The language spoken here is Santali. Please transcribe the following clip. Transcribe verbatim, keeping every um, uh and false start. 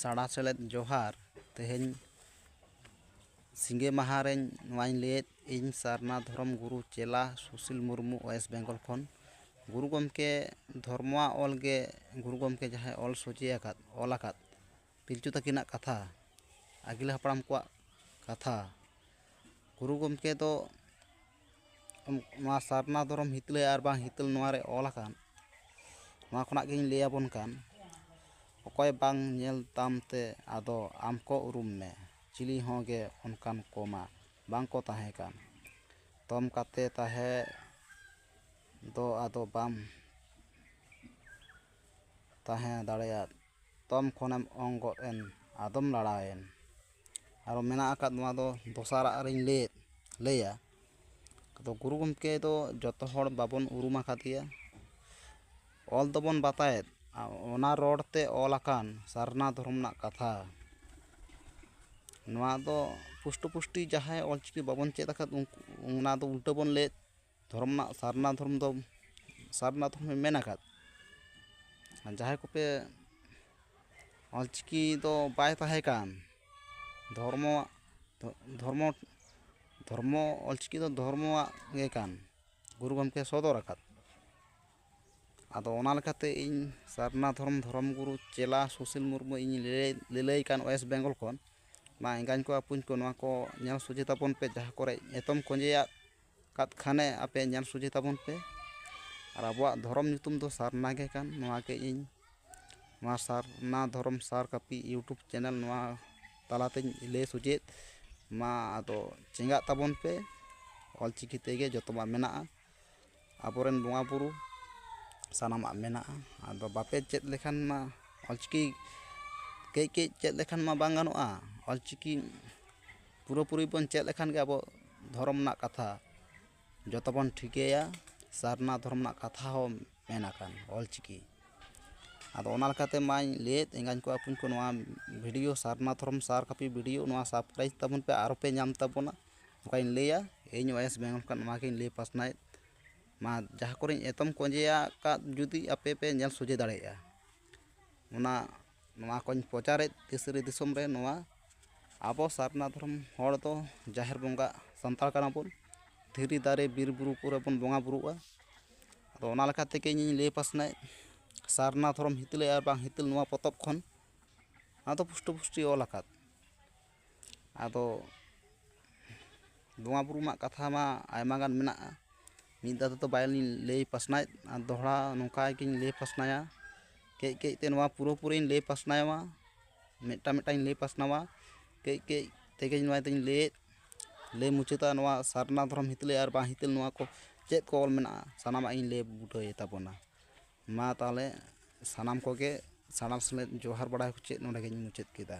ᱥᱟᱲᱟ ᱥᱮᱞᱮᱫ ᱡᱚᱦᱟᱨ᱾ ᱛᱮᱦᱮᱧ ᱥᱤᱸᱜᱮ ᱢᱟᱦᱟ ᱨᱮᱧ ᱱᱚᱣᱟᱧ ᱞᱟᱹᱭᱮᱫ, ᱤᱧ ᱥᱟᱨᱱᱟ ᱫᱷᱚᱨᱚᱢ ᱜᱩᱨᱩ ᱪᱮᱞᱟ ᱥᱩᱥᱤᱞ ᱢᱩᱨᱢᱩ, ᱳᱭᱮᱥᱴ ᱵᱮᱝᱜᱚᱞ ᱠᱷᱚᱱ᱾ ᱜᱩᱨᱩ ᱜᱚᱢᱠᱮ ᱫᱷᱚᱨᱢᱚᱣᱟᱜ ᱚᱞ ᱜᱮ, ᱜᱩᱨᱩ ᱜᱚᱢᱠᱮ ᱡᱟᱦᱟᱸᱭ ᱚᱞ ᱥᱚᱡᱷᱮ ᱟᱠᱟᱫ, ᱚᱞ ᱟᱠᱟᱫ ᱯᱤᱞᱪᱩ ᱛᱟᱹᱠᱤᱱᱟᱜ ᱠᱟᱛᱷᱟ, ᱟᱹᱜᱤᱞ ᱦᱟᱯᱲᱟᱢ ᱠᱚᱣᱟᱜ ᱠᱟᱛᱷᱟ, ᱜᱩᱨᱩ ᱜᱚᱢᱠᱮ ᱫᱚ ᱱᱚᱣᱟ ᱥᱟᱨᱱᱟ ᱫᱷᱚᱨᱚᱢ ᱦᱤᱛᱟᱹᱞ ᱟᱨ ᱵᱟᱝ ᱦᱤᱛᱟᱹᱞ ᱱᱚᱣᱟ ᱨᱮ ᱚᱞ ᱟᱠᱟᱱ, ᱱᱚᱣᱟ ᱠᱷᱚᱱᱟᱜ ᱜᱤᱧ ᱞᱟᱹᱭ ᱟᱵᱚᱱ ᱠᱟᱱ, ᱚᱠᱚᱭ ᱵᱟᱝ ᱧᱮᱞ ᱛᱟᱢ ᱛᱮ ᱟᱫᱚ ᱟᱢ ᱠᱚ ᱩᱨᱩᱢ ᱢᱮ, ᱪᱤᱞᱤ ᱦᱚᱸ ᱜᱮ ᱚᱱᱠᱟᱱ ᱠᱚᱢᱟ ᱵᱟᱝ ᱠᱚ ᱛᱟᱦᱮᱸ ᱠᱟᱱ, ᱛᱚᱢ ᱠᱟᱛᱮ ᱛᱟᱦᱮᱸ ᱫᱚ ᱟᱫᱚ ᱵᱟᱢ ᱛᱟᱦᱮᱸ ᱫᱟᱲᱮᱭᱟᱫ, ᱛᱚᱢ ᱠᱷᱚᱱᱮᱢ ᱚᱝ ᱜᱚᱫ ᱮᱱ, ᱟᱫᱚᱢ ᱞᱟᱲᱟᱣᱮᱱ᱾ ᱟᱨᱚ ᱢᱮᱱᱟᱜ ᱟᱠᱟᱫ, ᱱᱚᱣᱟ ᱫᱚ ᱫᱚᱥᱟᱨᱟᱜ ᱨᱤᱧ ᱞᱟᱹᱭᱮᱫ, ᱞᱟᱹᱭᱟ᱾ ᱟᱫᱚ ᱜᱩᱨᱩ ᱜᱚᱢᱠᱮ ᱫᱚ ᱡᱚᱛᱚ ᱦᱚᱲ ᱵᱟᱵᱚᱱ ᱩᱨᱩᱢ ᱟᱠᱟᱫᱮᱭᱟ᱾ ᱚᱞ ᱫᱚᱵᱚᱱ ᱵᱟᱛᱟᱭᱮᱫ, ᱟ-, ᱚᱱᱟ ᱨᱚᱲ ᱛᱮ ᱚᱞ ᱟᱠᱟᱱ ᱥᱟᱨᱱᱟ ᱫᱷᱚᱨᱚᱢ ᱨᱮᱱᱟᱜ ᱠᱟᱛᱷᱟ᱾ ᱱᱚᱣᱟ ᱫᱚ ᱯᱩᱥᱴᱟᱹ ᱯᱩᱥᱴᱤ ᱡᱟᱦᱟᱸᱭ ᱚᱞᱪᱤᱠᱤ ᱵᱟᱵᱚᱱ ᱪᱮᱫ ᱟᱠᱟᱫ, ᱩᱱᱠᱩ, ᱚᱱᱟ ᱫᱚ ᱩᱞᱴᱟᱹ ᱵᱚᱱ ᱞᱟᱹᱭᱮᱫ, ᱫᱷᱚᱨᱚᱢ ᱨᱮᱱᱟᱜ, ᱥᱟᱨᱱᱟ ᱫᱷᱚᱨᱚᱢ ᱫᱚ, ᱥᱟᱨᱱᱟ ᱫᱷᱚᱨᱚᱢᱮ ᱢᱮᱱ ᱟᱠᱟᱫ᱾ ᱟᱨ ᱡᱟᱦᱟᱸᱭ ᱠᱚᱯᱮ ᱚᱞᱪᱤᱠᱤ ᱫᱚ ᱵᱟᱭ ᱛᱟᱦᱮᱸ ᱠᱟᱱ, ᱫᱷᱚᱨᱢᱚ, ᱫᱷᱚᱨᱢᱚ, ᱫᱷᱚᱨᱢᱚ, ᱚᱞᱪᱤᱠᱤ ᱫᱚ ᱫᱷᱚᱨᱢᱚᱣᱟᱜ ᱜᱮ ᱠᱟᱱ, ᱜᱩᱨᱩ ᱜᱚᱢᱠᱮ ᱥᱚᱫᱚᱨ ᱟᱠᱟᱫ᱾ ᱟᱫᱚ ᱚᱱᱟ ᱞᱮᱠᱟᱛᱮ ᱤᱧ ᱥᱟᱨᱱᱟ ᱫᱷᱚᱨᱚᱢ, ᱫᱷᱚᱨᱚᱢ ᱜᱩᱨᱩ ᱪᱮᱞᱟ ᱥᱩᱥᱤᱞ ᱢᱩᱨᱢᱩ ᱤᱧ ᱞᱟᱹᱞᱟᱹᱭ, ᱞᱟᱹᱞᱟᱹᱭ ᱠᱟᱱ ᱳᱭᱮᱥᱴ ᱵᱮᱝᱜᱚᱞ ᱠᱷᱚᱱ᱾ ᱢᱟ ᱮᱸᱜᱟᱧ ᱠᱚ ᱟᱹᱯᱩᱧ ᱠᱚ, ᱱᱚᱣᱟ ᱠᱚ ᱧᱮᱞ ᱥᱚᱡᱷᱮ ᱛᱟᱵᱚᱱ ᱯᱮ, ᱡᱟᱦᱟᱸ ᱠᱚᱨᱮ ᱮᱛᱚᱢ ᱠᱚᱸᱡᱮᱭᱟᱜ ᱠᱟᱫ ᱠᱷᱟᱱᱮ ᱟᱯᱮ ᱧᱮᱞ ᱥᱚᱡᱷᱮ ᱛᱟᱵᱚᱱ ᱯᱮ᱾ ᱟᱨ ᱟᱵᱚᱣᱟᱜ ᱫᱷᱚᱨᱚᱢ ᱧᱩᱛᱩᱢ ᱫᱚ ᱥᱟᱨᱱᱟ ᱜᱮ ᱠᱟᱱ᱾ ᱱᱚᱣᱟ ᱜᱮ ᱤᱧ ᱱᱚᱣᱟ ᱥᱟᱨᱱᱟ ᱫᱷᱚᱨᱚᱢ ᱥᱟᱨ ᱠᱟᱹᱯᱤ YouTube ᱪᱮᱱᱮᱞ ᱱᱚᱣᱟ ᱛᱟᱞᱟᱛᱮᱧ ᱞᱟᱹᱭ ᱥᱚᱡᱷᱮᱭᱮᱫ᱾ ᱢᱟ ᱟᱫᱚ ᱪᱮᱸᱜᱟᱜ ᱛᱟᱵᱚᱱ ᱯᱮ, ᱚᱞᱪᱤᱠᱤ ᱛᱮᱜᱮ ᱡᱚᱛᱚᱣᱟᱜ ᱢᱮᱱᱟᱜᱼᱟ᱾ ᱟᱵᱚᱨᱮᱱ ᱵᱚᱸᱜᱟ ᱵᱩᱨᱩ ᱥᱟᱱᱟᱢᱟᱜ ᱢᱮᱱᱟᱜᱼᱟ᱾ ᱟᱫᱚ ᱵᱟᱯᱮ ᱪᱮᱫ ᱞᱮᱠᱷᱟᱱ ᱢᱟ, ᱚᱞᱪᱤᱠᱤ ᱠᱟᱹᱡ ᱠᱟᱹᱡ ᱪᱮᱫ ᱞᱮᱠᱷᱟᱱ ᱢᱟ ᱵᱟᱝ ᱜᱟᱱᱚᱜᱼᱟ᱾ ᱚᱞᱪᱤᱠᱤ ᱯᱩᱨᱟᱹᱯᱩᱨᱤ ᱵᱚᱱ ᱪᱮᱫ ᱞᱮᱠᱷᱟᱱ ᱜᱮ ᱟᱵᱚ ᱫᱷᱚᱨᱚᱢ ᱨᱮᱱᱟᱜ ᱠᱟᱛᱷᱟ ᱡᱚᱛᱚ ᱵᱚᱱ ᱴᱷᱤᱠᱟᱹᱭᱟ, ᱥᱟᱨᱱᱟ ᱫᱷᱚᱨᱚᱢ ᱨᱮᱱᱟᱜ ᱠᱟᱛᱷᱟ ᱦᱚᱸ ᱢᱮᱱ ᱟᱠᱟᱱ ᱚᱞᱪᱤᱠᱤ᱾ ᱟᱫᱚ ᱚᱱᱟ ᱞᱮᱠᱟᱛᱮ ᱢᱟᱧ ᱞᱟᱹᱭᱮᱫ, ᱮᱸᱜᱟᱧ ᱠᱚ ᱟᱹᱯᱩᱧ ᱠᱚ, ᱱᱚᱣᱟ ᱵᱷᱤᱰᱤᱭᱳ ᱥᱟᱨᱱᱟ ᱫᱷᱚᱨᱚᱢ ᱥᱟᱨ ᱠᱟᱹᱯᱤ ᱵᱷᱤᱰᱤᱭᱳ ᱱᱚᱣᱟ subscribe ᱛᱟᱵᱚᱱ ᱯᱮ, ᱟᱨᱚ ᱯᱮ ᱧᱟᱢ ᱛᱟᱵᱚᱱᱟ, ᱱᱚᱝᱠᱟᱧ ᱞᱟᱹᱭᱟ᱾ ᱤᱧ ᱳᱭᱮᱥᱴ ᱵᱮᱝᱜᱚᱞ ᱠᱷᱚᱱ ᱱᱚᱣᱟ ᱜᱤᱧ ᱞᱟᱹᱭ ᱯᱟᱥᱱᱟᱣᱮᱫ᱾ ᱢᱟ ᱡᱟᱦᱟᱸ ᱠᱚᱨᱮᱧ ᱮᱛᱚᱢ ᱠᱚᱸᱡᱮᱭᱟ ᱟᱠᱟᱫ, ᱡᱩᱫᱤ ᱟᱯᱮ ᱯᱮ ᱧᱮᱞ ᱥᱚᱡᱷᱮ ᱫᱟᱲᱮᱭᱟᱜᱼᱟ, ᱚᱱᱟ ᱱᱚᱣᱟ ᱠᱚᱧ ᱯᱨᱚᱪᱟᱨᱮᱫ ᱫᱤᱥᱚᱢ ᱨᱮ, ᱱᱚᱣᱟ ᱟᱵᱚ ᱥᱟᱨᱱᱟ ᱫᱷᱚᱨᱚᱢ ᱦᱚᱲ ᱫᱚ ᱡᱟᱦᱮᱨ ᱵᱚᱸᱜᱟ ᱥᱟᱱᱛᱟᱲ ᱠᱟᱱᱟ ᱵᱚᱱ, ᱫᱷᱤᱨᱤ ᱫᱟᱨᱮ ᱵᱤᱨ ᱵᱩᱨᱩ ᱠᱚᱨᱮ ᱵᱚᱱ ᱵᱚᱸᱜᱟ ᱵᱩᱨᱩᱜᱼᱟ᱾ ᱟᱫᱚ ᱚᱱᱟ ᱞᱮᱠᱟ ᱛᱮᱜᱮ ᱤᱧᱤᱧ ᱞᱟᱹᱭ ᱯᱟᱥᱱᱟᱣᱮᱫ, ᱥᱟᱨᱱᱟ ᱫᱷᱚᱨᱚᱢ ᱦᱤᱛᱟᱹᱞ ᱟᱨ ᱵᱟᱝ ᱦᱤᱛᱟᱹᱞ ᱱᱚᱣᱟ ᱯᱚᱛᱚᱵ ᱠᱷᱚᱱ᱾ ᱟᱫᱚ ᱯᱩᱥᱴᱟᱹ ᱯᱩᱥᱴᱤ ᱚᱞ ᱟᱠᱟᱫ᱾ ᱟᱫᱚ ᱵᱚᱸᱜᱟ ᱵᱩᱨᱩ ᱨᱮᱱᱟᱜ ᱠᱟᱛᱷᱟ ᱢᱟ ᱟᱭᱢᱟ ᱜᱟᱱ ᱢᱮᱱᱟᱜᱼᱟ, ᱢᱤᱫ ᱫᱷᱟᱣ ᱛᱮᱫᱚ ᱵᱟᱭ ᱞᱟᱹᱭ ᱯᱟᱥᱱᱟᱣᱮᱫ, ᱟᱨ ᱫᱚᱦᱲᱟ ᱱᱚᱝᱠᱟ ᱜᱮᱧ ᱞᱟᱹᱭ ᱯᱟᱥᱱᱟᱭᱟ᱾ ᱠᱟᱹᱡ ᱠᱟᱹᱡ ᱛᱮ ᱱᱚᱣᱟ ᱯᱩᱨᱟᱹᱯᱩᱨᱤᱧ ᱞᱟᱹᱭ ᱯᱟᱥᱱᱟᱣᱟ, ᱢᱤᱫᱴᱟᱝ ᱢᱤᱫᱴᱟᱝ ᱤᱧ ᱞᱟᱹᱭ ᱯᱟᱥᱱᱟᱣᱟ᱾ ᱠᱟᱹᱡ ᱠᱟᱹᱡ ᱛᱮᱜᱮᱧ ᱱᱚᱣᱟ ᱫᱚᱧ ᱞᱟᱹᱭᱮᱫ, ᱞᱟᱹᱭ ᱢᱩᱪᱟᱹᱫᱟ᱾ ᱱᱚᱣᱟ ᱥᱟᱨᱱᱟ ᱫᱷᱚᱨᱚᱢ ᱦᱤᱛᱟᱹᱞ ᱟᱨ ᱵᱟᱝ ᱦᱤᱛᱟᱹᱞ ᱱᱚᱣᱟ ᱠᱚ ᱪᱮᱫ ᱠᱚ ᱚᱞ ᱢᱮᱱᱟᱜᱼᱟ, ᱥᱟᱱᱟᱢᱟᱜ ᱤᱧ ᱞᱟᱹᱭ ᱵᱩᱴᱟᱹᱭ ᱛᱟᱵᱚᱱᱟ᱾ ᱢᱟ ᱛᱟᱦᱚᱞᱮ ᱥᱟᱱᱟᱢ ᱠᱚᱜᱮ ᱥᱟᱱᱟᱢ ᱥᱮᱞᱮᱫ ᱡᱚᱦᱟᱨ ᱵᱟᱲᱟ ᱠᱚ ᱪᱮᱫ ᱱᱚᱰᱮ ᱜᱮᱧ ᱢᱩᱪᱟᱹᱫ ᱠᱮᱫᱟ᱾